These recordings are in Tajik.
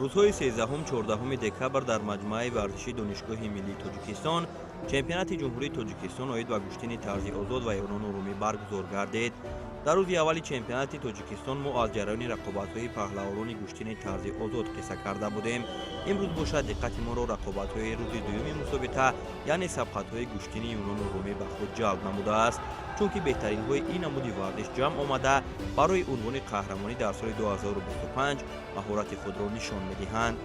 Рӯзҳои 13-14 декабр дар маҷмӯаи варзишии Донишгоҳи миллии Тоҷикистон чемпионати Ҷумҳурии Тоҷикистон оид ба гӯштини тарзи озод ва юнону румӣ баргузор гардид. Дар рӯзи аввали чемпионати Тоҷикистон мо аз ҷараёни рақобатҳои паҳлавонони гӯштини тарзи озод қисса карда будем. Имрӯз бошад, диққати моро рақобатҳои рӯзи дуюми мусобиқа, яъне сабқатҳои гӯштини юнону румӣ ба худ ҷалб намудааст, чунки беҳтаринҳои ин намуди варзиш ҷамъ омада, барои унвони қаҳрамонӣ дар соли 2025 маҳорати худро нишон медиҳанд.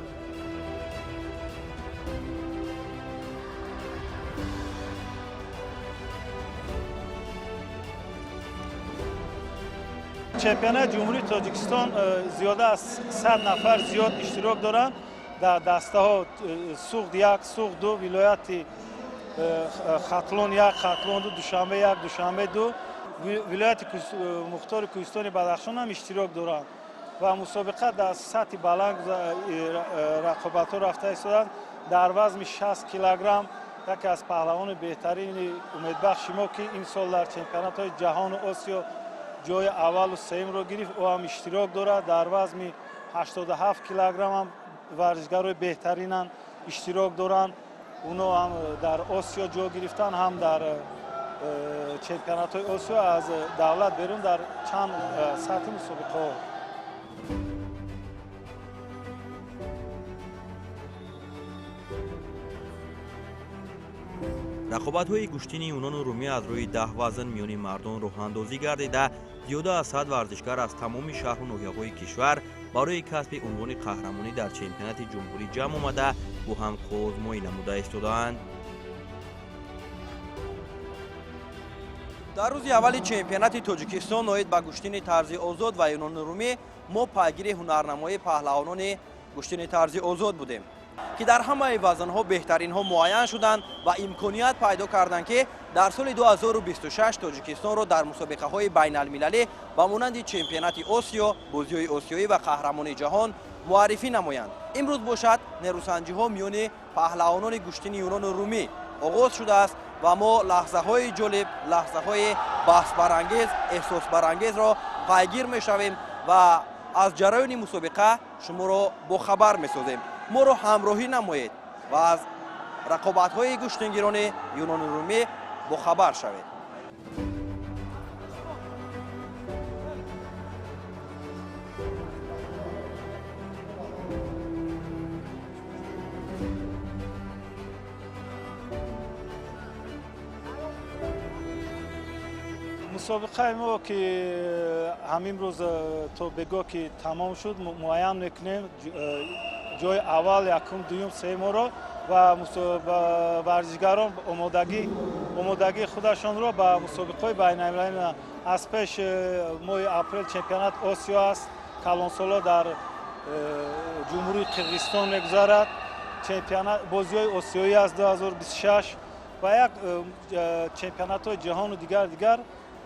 Чемпионати Ҷумҳурии Тоҷикистон зиёда аз 100 нафар зиёд иштирок доранд дар дастаҳо Суғд як, Суғд ду, вилояти Хатлон як, Хатлон ду, Душанбе як, Душанбе ду, вилояти мухтори Кӯҳистони Бадахшон ҳам иштирок доранд ва мусобиқа дар сатҳи баланд рақобатҳо рафта истоданд. Дар вазни 60 килограмм яке аз паҳлавони беҳтарини умедбахши мо, ки имсол дар чемпионатҳои ҷаҳону Осиё ҷои аввалу сеюмро гирифт, ӯ ҳам иштирок дорад. Дар вазни 87 килограмм ҳам варзишгарои беҳтаринанд, иштирок доранд. Оно ҳам дар Осиё ҷо гирифтанд, ҳам дар чемпионатҳои Осиё, аз давлат берун дар чанд сатҳи мусобиқаҳо. Рақобатҳои гӯштини юнону румӣ аз рӯи 10 вазн миёни мардон роҳандозӣ гардида, зиёда аз 100 варзишгар аз тамоми шаҳру ноҳияҳои кишвар барои касби унвони қаҳрамонӣ дар чемпионати ҷумҳурӣ ҷамъ омада, бо ҳам қувваозмоӣ намуда истодаанд. Дар рӯзи аввали чемпионати Тоҷикистон оид ба гӯштини тарзи озод ва юнону румӣ мо пайгири ҳунарнамоии паҳлавонони гӯштини тарзи озод будем, ки дар ҳамаи вазнҳо беҳтаринҳо муайян шуданд ва имконият пайдо карданд, ки дар соли 2026 Тоҷикистонро дар мусобиқаҳои байналмилалӣ ба монанди чемпионати Осиё, бозиҳои осиёӣ ва қаҳрамони ҷаҳон муаррифӣ намоянд. Имрӯз бошад, нерӯсанҷиҳо миёни паҳлавонони гӯштини юнону румӣ оғоз шудааст ва мо лаҳзаҳои ҷолиб, лаҳзаҳои баҳсбарангез, эҳсосбарангезро пайгир мешавем ва аз ҷараёни мусобиқа шуморо бохабар месозем. Моро ҳамроҳӣ намоед ва аз рақобатҳои гӯштингирони юнону румӣ бохабар шавед. Мусобиқаи мо, ки ҳамин рӯз то бегоҳ ки тамом шуд, муайян мекунем ҷои аввал, якум, дуюм, сеюмро ва варзишгарон омодагии худашонро ба мусобиқаҳои байналмилалӣ. Аз пеш моҳи апрел чемпионат Осиё аст, калонсоло дар Ҷумҳурии Қирғизистон мегузарад, чемпионат бозиҳои осиёӣ аст 2026 ва як чемпионатҳои ҷаҳону дигар дигар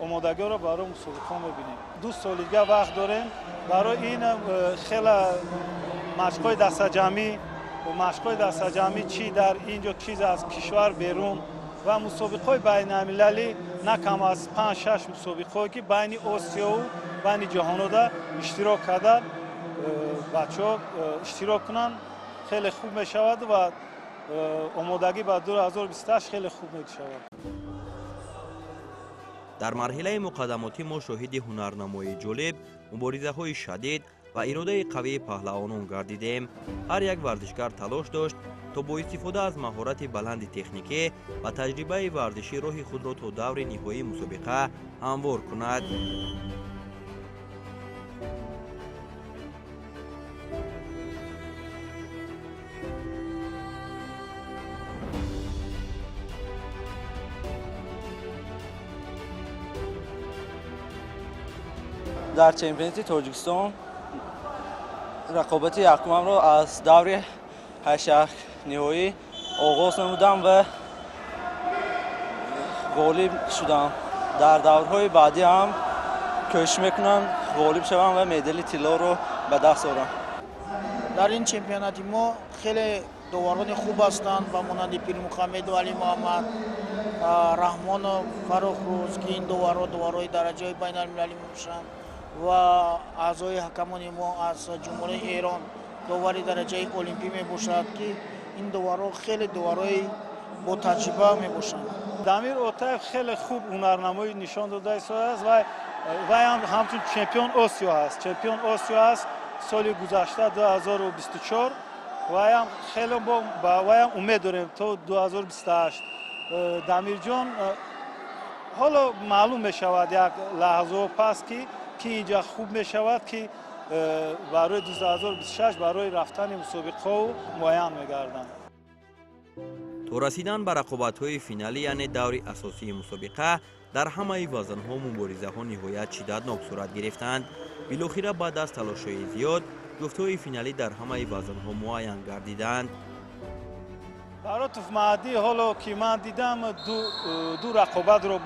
омодагиро барои мусобиқаҳо мебинем. 2 соли дигар вақт дорем. Барои ин хеле машқҳои дастаҷамъӣ, чӣ дар ин ҷо, чиз аз кишвар берун ва мусобиқаҳои байналмилалӣ, на кам аз панҷ шаш мусобиқаҳое, ки байни Осиёву байни ҷаҳонода иштирок карда, бачаҳо иштирок кунанд, хеле хуб мешавад ва омодагӣ ба 2028 хеле хуб мешавад. Дар марҳилаи муқаддамотӣ мо шоҳиди ҳунарнамоии ҷолиб, муборизаҳои шадид ва иродаи қавии паҳлавонон гардидем. Ҳар як варзишгар талош дошт, то бо истифода аз маҳорати баланди техникӣ ва таҷрибаи варзишӣ роҳи худро то даври ниҳоии мусобиқа ҳамвор кунад. Дар чемпионати Тоҷикистон рақобати якумамро аз даври ҳаштяк ниҳоӣ оғоз намудам ва ғолиб шудам. Дар даврҳои баъдӣ ҳам кӯшиш мекунам ғолиб шавам ва медали тиллоро ба даст орам. Дар ин чемпионати мо хеле доварони хуб ҳастанд, ба монанди Пирмухаммеду Алимуҳаммад, Раҳмонов Фаррухрӯз, ки ин доваро доварои дараҷаи байналмилалӣ мебошанд ва аъзои ҳакамони мо аз Ҷумҳурии Эрон. Довари дараҷаи олимпӣ мебошад, ки ин доварҳо хеле доварҳои ботаҷриба мебошанд. Дамир Отаев хеле хуб ҳунарнамоӣ нишон дода истодааст ва вай ҳам ҳамчун чемпион Осиё аст. Чемпион Осиё аст соли гузашта 2024. Вайам хеле вайам умед дорем то 2028. Дамирҷон, ҳоло маълум мешавад як лаҳзаҳо пас, ки инҷа хуб мешавад, ки барои 2026 барои рафтани мусобиқаҳо муайян мегарданд. То расидан ба рақобатҳои финалӣ, яъне даври асосии мусобиқа, дар ҳамаи вазнҳо муборизаҳо ниҳоят шиддатнок сурат гирифтанд. Билохира баъд аз талошҳои зиёд ҷуфтҳои финалӣ дар ҳамаи вазнҳо муайян гардиданд. Баротов Маҳдӣ, ҳоло ки ман дидам, ду рақобатро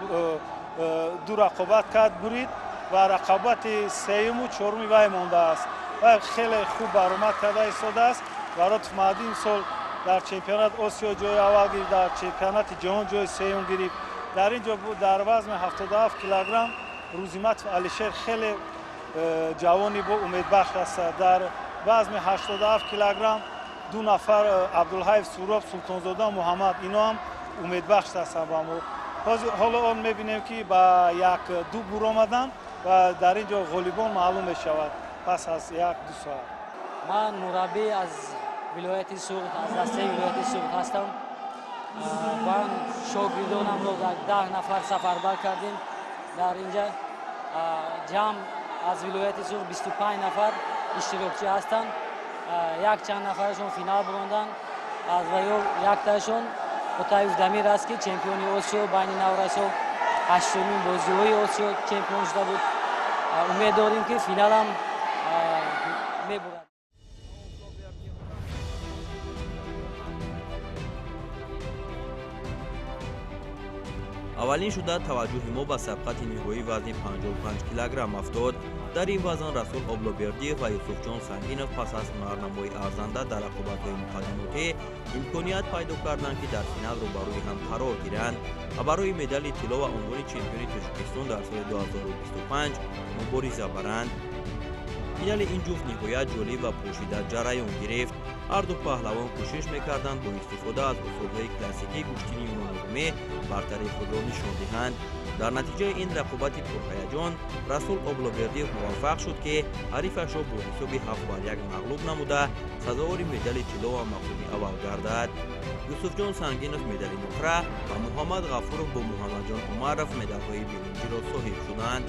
ду рақобат кард, бурид ва рақобати сеюму чоруми вай мондааст. Вай хеле хуб баромад карда истодааст. Баротов Маҳдӣ имсол дар чемпионат Осиё ҷои аввал гирифт, дар чемпионати ҷаҳон ҷои сеюм гирифт. Дар ин ҷо дар вазни 77 килограмм Рӯзиматов Алишер хеле ҷавони бо умедбахш аст. Дар вазни 87 килограмм ду нафар, Абдулҳаев Суроб, Султонзода Муҳаммад, ино ҳам умедбахш ҳастанд ба мо. Ҳоло он мебинем, ки ба як ду буромаданд ва дар ин ҷо ғолибон маълум мешавад пас аз 1-2 соат. Ман мураббӣ аз вилояти Суғд, аз дастаи вилояти Суғд ҳастам. Ман шогирдонамро дар 10 нафар сафарбар кардем. Дар инҷа ҷамъ аз вилояти Суғд 25 нафар иштирокчӣ ҳастанд. Якчанд нафарашон финал буронданд. Аз ваё яктаашон Отаев Дамир аст, ки чемпиони Осиё байни наврасо, ҳаштумин бозиҳои Осиё чемпион шуда буд. Умед дорем, ки финалам мебурад. Аввалин шуда таваҷҷӯҳи мо ба сабқати ниҳоии вазни 55 килограмм афтод. Дар ин вазн Расул Облобердиев ва Юсуфҷон Сангинов пас аз ҳунарнамои арзанда дар рақобатҳои муқаддамотӣ имконият пайдо карданд, ки дар финал рӯбарӯи ҳам қарор гиранд ва барои медали тилло ва унвони чемпиони Тоҷикистон дар соли 2025 мубориза баранд. Финали ин ҷуфт ниҳоят ҷолиб ва пуршиддат ҷараён гирифт. Ҳарду паҳлавон кӯшиш мекарданд бо истифода аз усулҳои классикии гӯштини юнонурумӣ бартарии худро нишон диҳанд. Дар натиҷаи ин рақобати пурҳаяҷон Расул Облобердиев муваффақ шуд, ки ҳарифашро бо ҳисоби 7-1 мағлуб намуда сазовори медали тилло ва мақоми аввал гардад. Юсуфҷон Сангинов медали нуқра ва Муҳаммад Ғафуров бо Муҳаммадҷон Умаров медалҳои биринҷиро соҳиб шуданд.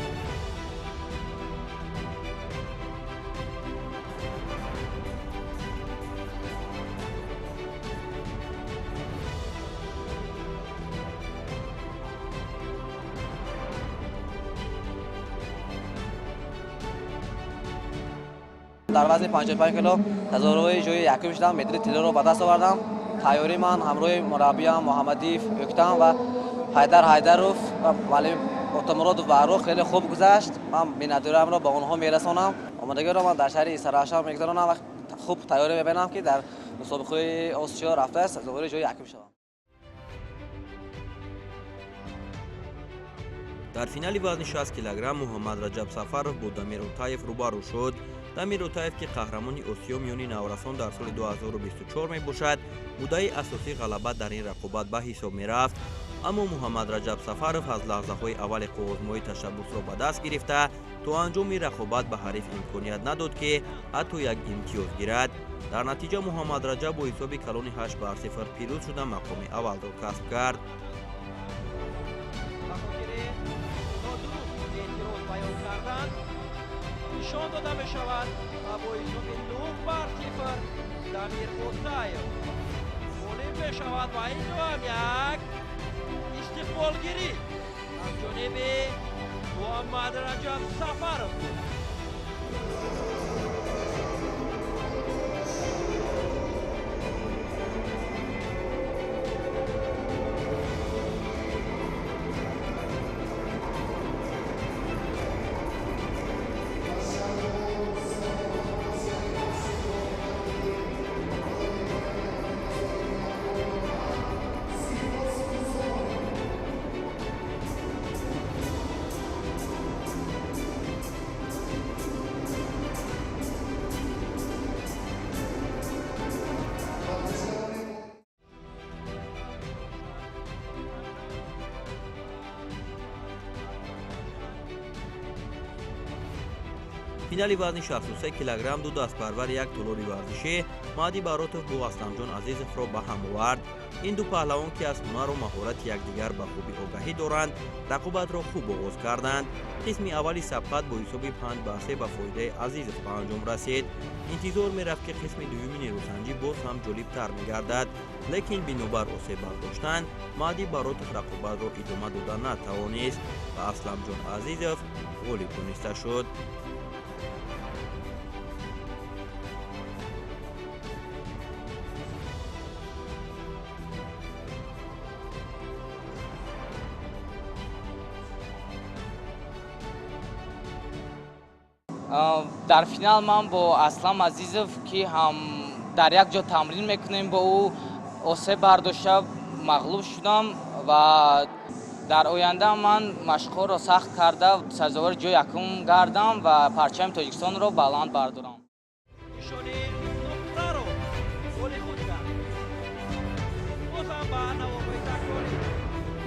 Дар вазни 55 кило тазоҳурои ҷои якум шудам, медали тиллоро ба даст овардам. Тайёрии ман ҳамроҳи мураббиям Муҳаммадиев Ёктам ва Ҳайдар Ҳайдаров ва муаллим Отамуродов Баҳрух хеле хуб гузашт. Ман миннатдориамро ба онҳо мерасонам. Омодагиро ман дар шаҳри Истаравшан мегузаронам ва хуб тайёрӣ мебинам, ки дар мусобиқаҳои Осиё рафта сазовори ҷои якум шавам. Дар финали вазни 60 килограмм Муҳаммад Раҷаб Сафаров бо Дамир Отаев рӯбарӯ шуд. Дамир Отаев, ки қаҳрамони Осиё миёни наврасон дар соли 2024 мебошад, муддаи асосии ғалаба дар ин рақобат ба ҳисоб мерафт. Аммо Муҳаммад Раҷаб Сафаров аз лаҳзаҳои аввали қуввозмоӣ ташаббусро ба даст гирифта то анҷоми рақобат ба ҳариф имконият надод, ки ҳатто як имтиёз гирад. Дар натиҷа Муҳаммад Раҷаб бо ҳисоби калони 8-0 пирӯз шуда мақоми аввалро касб кард. Нишон дода мешавад ва бо ҳисоби 9-0 Дамир Отаев ғолиб мешавад ва ин ҳам як истиқболгирӣ аз ҷониби Муҳаммад Раҷаб Сафаров буд. Финали вазни 63 килограмм ду дастпарвар як толори варзишӣ Маҳди Баротов бо Асламҷон Азизовро ба ҳам овард. Ин ду паҳлавон, ки аз ҳунару маҳорати якдигар ба хубӣ огаҳӣ доранд, рақобатро хуб оғоз карданд. Қисми аввали сабқат бо ҳисоби 5-3 ба фоидаи Азизов ба анҷом расид. Интизор мерафт, ки қисми дуюми нерӯсанҷӣ боз ҳам ҷолибтар мегардад, лекин бинобар осеб бардоштан Маҳди Баротов рақобатро идома дода натавонист ва Асламҷон Азизов ғолиб дониста шуд. Дар финал ман бо Аслам Азизов, ки ҳам дар як ҷо тамрин мекунем, бо ӯ осеб бардошта мағлуб шудам ва дар оянда ман машқҳоро сахт карда сазовори ҷои якум гардам ва парчами Тоҷикистонро баланд бардорам. Нишони нуқтаро голи худ кард. Бозам ба наворҳои такрорӣ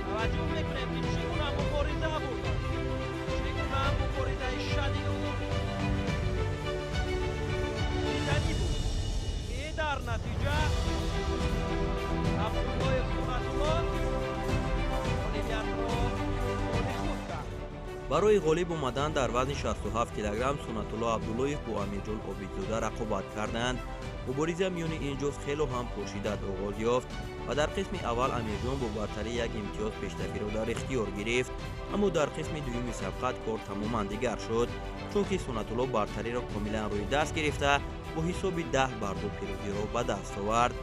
таваҷҷӯҳ мекунем, ки чӣ гуна мубориза бурданд, чӣ гуна муборизаи шадиду диданӣ буд, ки дар натиҷа Абдуллоев Сунатулло ғолибиятро голи худ кард. Барои ғолиб омадан дар вазни 67 килограмм Сунатулло Абдуллоев бо Амирҷон Обидзода рақобат карданд. Мубориза миёни ин ҷуфт хело ҳам пуршиддат оғоз ёфт ва дар қисми аввал Амирҷон бо бартарии як имтиёз пештафиро дар ихтиёр гирифт, аммо дар қисми дуюми сабқат кор тамоман дигар шуд, чунки Сунатулло бартариро комилан рӯи даст гирифта бо ҳисоби 10-2 пирӯзиро ба даст овард.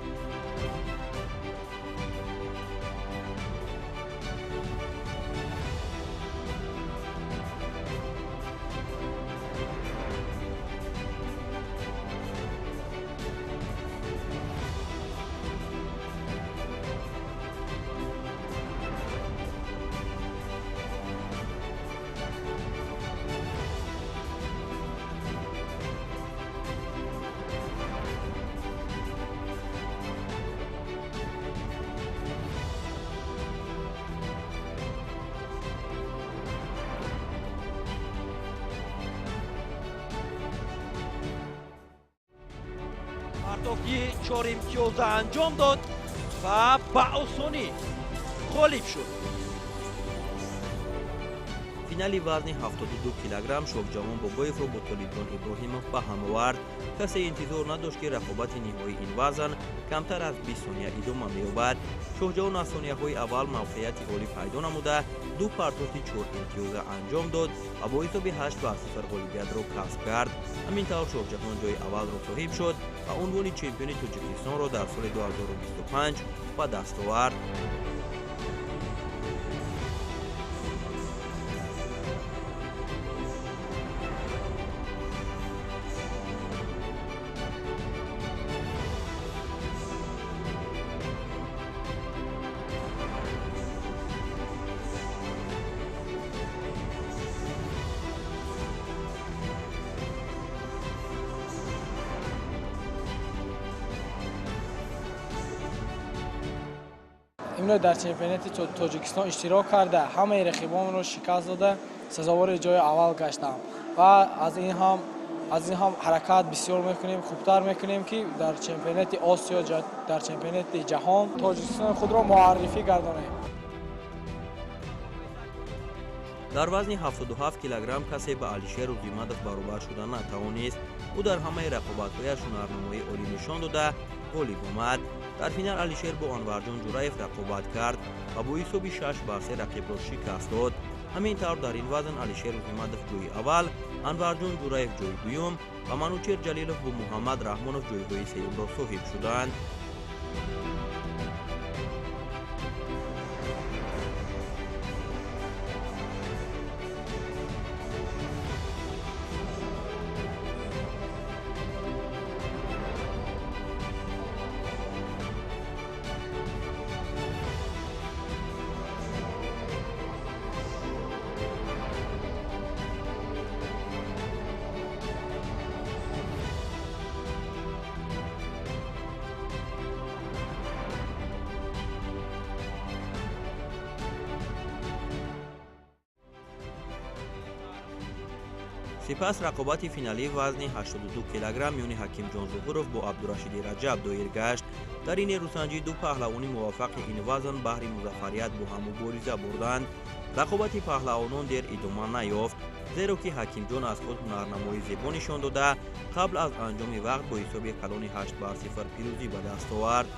Партофти 4 имтиёза анҷом дод ва ба осонӣ ғолиб шуд. Финали вазни 72 килограмм Шоҳҷавон Бобоевро бо Толибҷон Иброҳимов ба ҳам овард. Касе интизор надошт, ки рақобати ниҳоии ин вазн камтар аз 20 сония идома меёбад. Шоҳҷавон аз сонияҳои аввал мавқеияти олӣ пайдо намуда ду партофти 4 имтиёза анҷом дод ва бо ҳисоби 8-0 ғолибиятро касб кард. Ҳамин тавр Шоҳҷаҳон ҷои аввалро соҳиб шуд ва унвони чемпиони Тоҷикистонро дар соли 2025 ба даст овард. Имрӯз дар чемпионати Тоҷикистон иштирок карда, ҳамаи рақибонро шикаст дода, сазовори ҷои аввал гаштам ва аз ин ҳам ҳаракат бисёр мекунем, хубтар мекунем, ки дар чемпионати Осиё, дар чемпионати ҷаҳон Тоҷикистон худро муаррифӣ гардонем. Дар вазни 77 килограмм касе ба Алишер Рӯзимадов баробар шуда натавонист. Ӯ дар ҳамаи рақобатҳояш ҳунарнамоии олӣ нишон дода ғолиб омад. Дар финал Алишер бо Анварҷон Ҷураев рақобат кард ва бо ҳисоби 6-3 рақибро шикаст дод. Ҳамин тавр дар ин вазн Алишер Рӯзимадов ҷои аввал, Анварҷон Ҷураев ҷои дуюм ва Манучер Ҷалилов бо Муҳаммад Раҳмонов ҷойгоҳи сеюмро соҳиб шуданд. Сипас рақобати финалии вазни 82 килограмм миёни Ҳакимҷон Зуҳуров бо Абдурашиди Раҷаб доир гашт. Дар ин нерӯсанҷӣ ду паҳлавони муваффақи ин вазн баҳри музаффарият бо ҳам мубориза бурданд. Рақобати паҳлавонон дер идома наёфт, зеро ки Ҳакимҷон аз худ ҳунарнамоии зебо нишон дода, қабл аз анҷоми вақт бо ҳисоби калони 8-0 пирӯзӣ ба даст овард.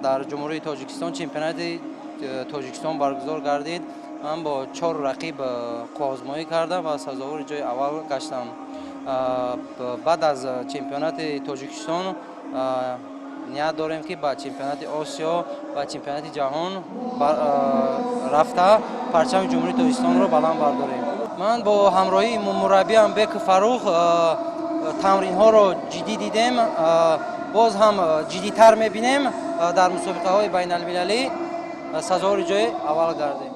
Дар Ҷумҳурии Тоҷикистон чемпионати Тоҷикистон баргузор гардид. Ман бо 4 рақиб қувваозмоӣ кардам ва сазовори ҷои аввал гаштам. Баъд аз чемпионати Тоҷикистон ният дорем, ки ба чемпионати Осиё ва чемпионати ҷаҳон рафта парчами Ҷумҳурии Тоҷикистонро баланд бардорем. Ман бо ҳамроҳии мураббиам Бек Фарух тамринҳоро ҷиддӣ дидем, боз ҳам ҷиддитар мебинем. Дар мусобиқаҳои байналмилалӣ сазовори ҷои аввал гардем.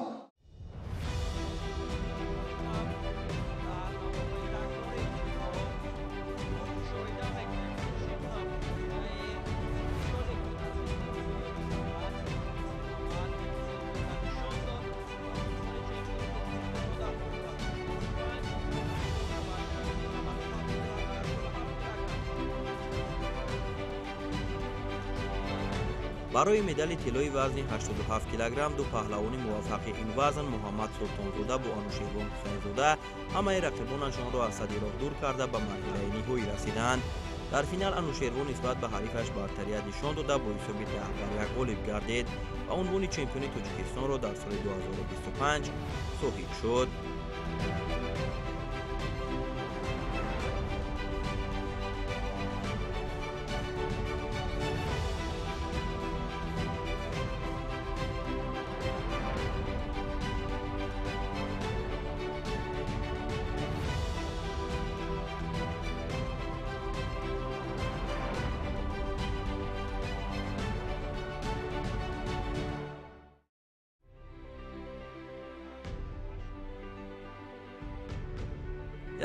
Барои медали тиллои вазни 87 килограмм ду паҳлавони муваффақи ин вазн Муҳаммад Султонзода бо Анушервон Ҳусайнзода ҳамаи рақибонашонро аз сади роҳ дур карда ба марҳилаи ниҳоӣ расиданд. Дар финал Анушервон нисбат ба ҳарифаш бартарият нишон дода бо ҳисоби 10-1 ғолиб гардид ва унвони чемпиони Тоҷикистонро дар соли 2025 соҳиб шуд.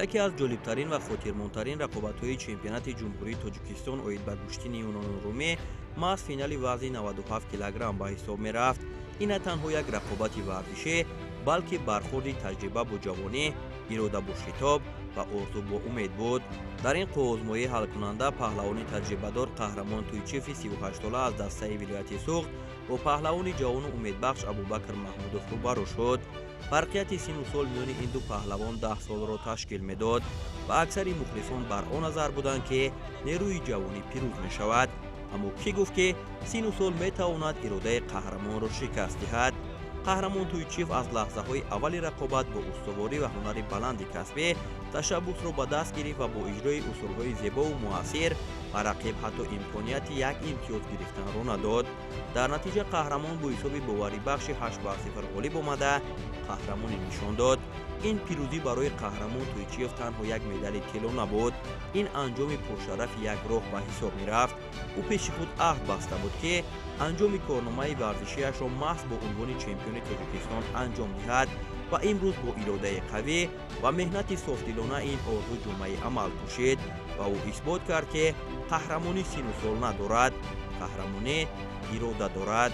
Яке аз ҷолибтарин ва хотирмондтарин рақобатҳои чемпионати Ҷумҳурии Тоҷикистон оид ба гӯштини юнону румӣ маҳз финали вазни 97 килограмм ба ҳисоб мерафт. Ин на танҳо як рақобати варзишӣ, балки бархурди таҷриба бо ҷавонӣ, ирода бо шитоб ва орзу бо умед буд. Дар ин қувваозмоии ҳалкунанда паҳлавони таҷрибадор Қаҳрамон Туйчиеви 38сола аз дастаи вилояти Суғд бо паҳлавони ҷавону умедбахш Абубакр Маҳмудов рӯбарӯ шуд. Фарқияти сину сол миёни ин ду паҳлавон 10 солро ташкил медод ва аксари мухлисон бар он назар буданд, ки нерӯи ҷавонӣ пирӯз мешавад. Аммо кӣ гуфт, ки сину сол метавонад иродаи қаҳрамонро шикаст диҳад? Қаҳрамон Туйчиев аз лаҳзаҳои аввали рақобат бо устуворӣ ва ҳунари баланди касбӣ ташаббусро ба даст гирифт ва бо иҷрои усулҳои зебову муассир ба рақиб ҳатто имконияти як имтиёз гирифтанро надод. Дар натиҷа қаҳрамон бо ҳисоби боварибахши 8-0 ғолиб омада қаҳрамонӣ нишон дод. Ин пирӯзӣ барои Қаҳрамон Туйчиев танҳо як медали тилло набуд, ин анҷоми пуршарафи як роҳ ба ҳисоб мерафт. Ӯ пеши худ аҳд баста буд, ки анҷоми корномаи варзишиашро маҳз бо унвони чемпиони Тоҷикистон анҷом диҳад ва имрӯз бо иродаи қавӣ ва меҳнати софдилона ин орзу ҷумъаи амал пӯшид ва ӯ исбот кард, ки қаҳрамонӣ сину сол надорад, қаҳрамонӣ ирода дорад.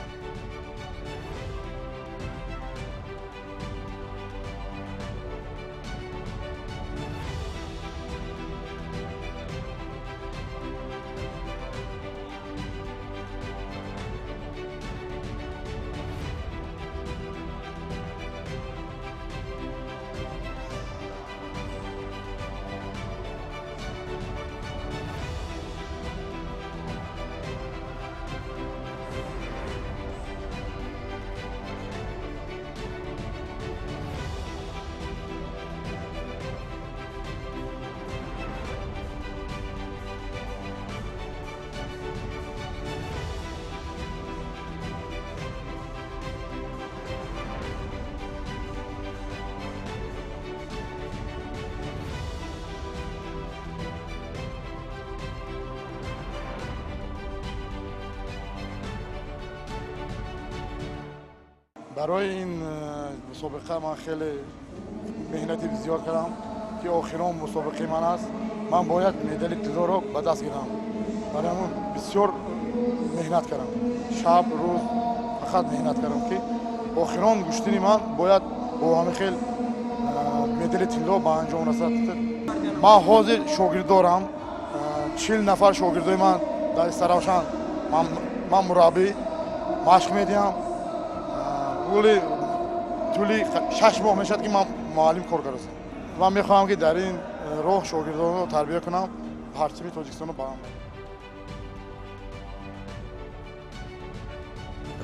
Барои ин мусобиқа ман хеле меҳнати зиёд кардам, ки охирон мусобиқаи ман аст. Ман бояд медали тиллоро ба даст гирам. Барои ҳамон бисёр меҳнат кардам, шаб рӯз фақат меҳнат кардам, ки охирон гӯштини ман бояд бо ҳамин хел медали тилло ба анҷом расад. Ман ҳозир шогирд дорам, 40 нафар шогирдои ман дар Истаравшан. Ман мураббӣ, машқ медиҳам. Гули тӯли 6 моҳ мешавад, ки ман муаллим кор кардастам. Ман мехоҳам, ки дар ин роҳ шогирдонро тарбия кунам, парчами Тоҷикистонро баланд барам.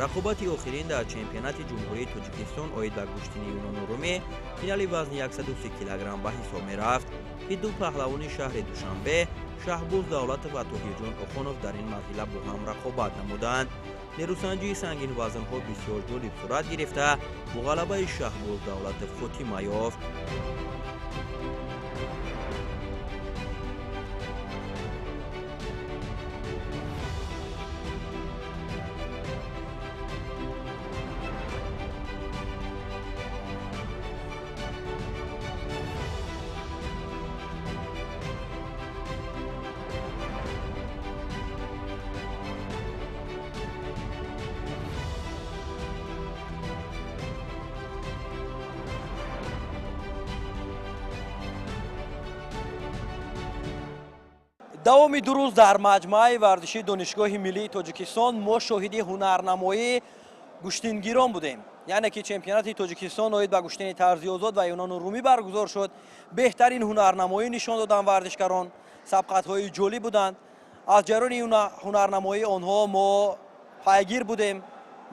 Рақобати охирин дар чемпионати Ҷумҳурии Тоҷикистон оид ба гӯштини юнону румӣ финали вазни 103 килограмм ба ҳисоб мерафт, ки ду паҳлавони шаҳри Душанбе Шаҳбоз Давлатов ва Тоҳирҷон Охонов дар ин марҳила бо ҳам рақобат намуданд. Нерӯсанҷии сангинвазнҳо бисёр ҷолиб сурат гирифта, бо ғалабаи Шаҳбоз Давлатов хотима ёфт. Давоми 2 рӯз дар маҷмӯаи варзишии Донишгоҳи миллии Тоҷикистон мо шоҳиди ҳунарнамоии гӯштингирон будем. Яъне ки чемпионати Тоҷикистон оид ба гӯштини тарзи озод ва юнону румӣ баргузор шуд. Беҳтарин ҳунарнамоӣ нишон доданд варзишгарон, сабқатҳои ҷолиб буданд. Аз ҷараёни ҳунарнамоии онҳо мо пайгир будем,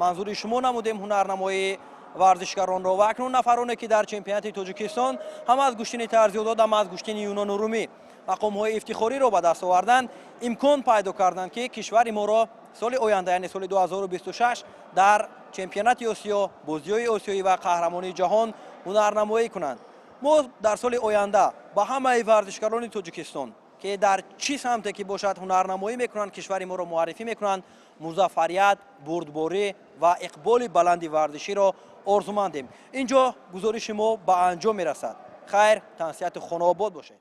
манзури шумо намудем ҳунарнамоии варзишгаронро. Ва акнун нафароне, ки дар чемпионати Тоҷикистон ҳам аз гӯштини тарзи озод, ҳам аз гӯштини юнону румӣ мақомҳои ифтихориро ба даст оварданд, имкон пайдо карданд, ки кишвари моро соли оянда, яъне соли 2026 дар чемпионати Осиё, бозиҳои осиёӣ ва қаҳрамонии ҷаҳон ҳунарнамоӣ кунанд. Мо дар соли оянда ба ҳамаи варзишгарони Тоҷикистон, ки дар чӣ самте ки бошад ҳунарнамоӣ мекунанд, кишвари моро муаррифӣ мекунанд, музаффарият, бурдборӣ ва иқболи баланди варзиширо орзумандем. Инҷо гузориши мо ба анҷом мерасад. Хайр, тансиҳату хонаобод бошед.